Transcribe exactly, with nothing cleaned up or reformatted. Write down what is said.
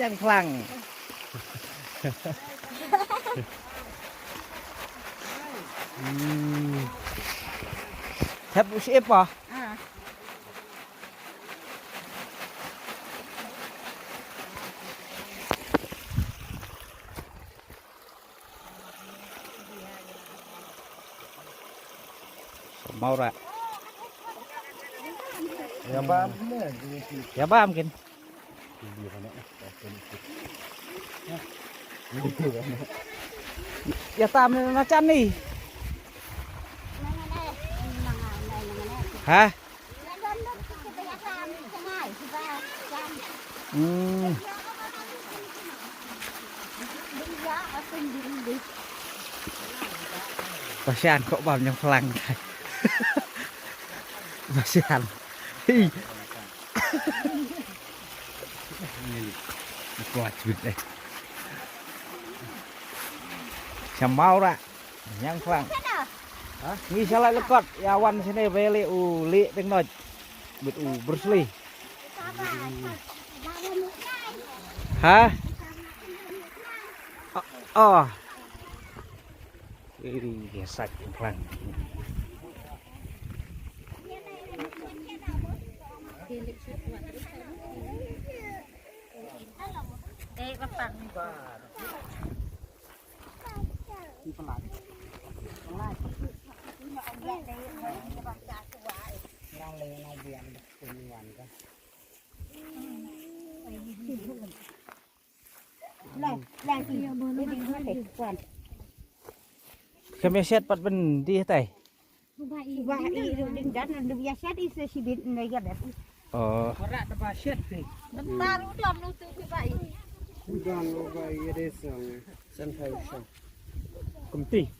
Yang khlang. Hmm. Thep u ship ah. Maura. Ya bam. Ya bam kin. Ya tam na chan ni. Ha? Hmm. Pasian kok bam nyong khlang. Pasian. Hi. Kuat bit eh. Samau ra. Nyang khlang. Ha? Ngi shalai lekot ya wan sini beli u li teng noi. Bit u bersli. Ha? Oh. Oh. Ih, biasa khlang. Kami siat pat ben di tai. Ba i ding dan du ya siat i se sibit ne ya bet. Oh. Ora da ba siat ke. Bentar u dom nu tu ba i. Udah lo ba i de sang. San thai sang. Kumti.